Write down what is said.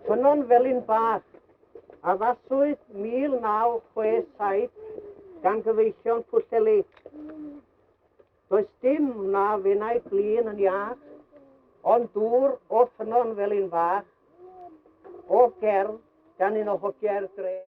Ffynnon Felin Bach, addaswyd 1967 gan gyfeillion Pwllheli. Does dim na fenai glin yn iach, ond dŵr o Ffynnon Felin Fach, o gerdd gan un o hogiau'r dre.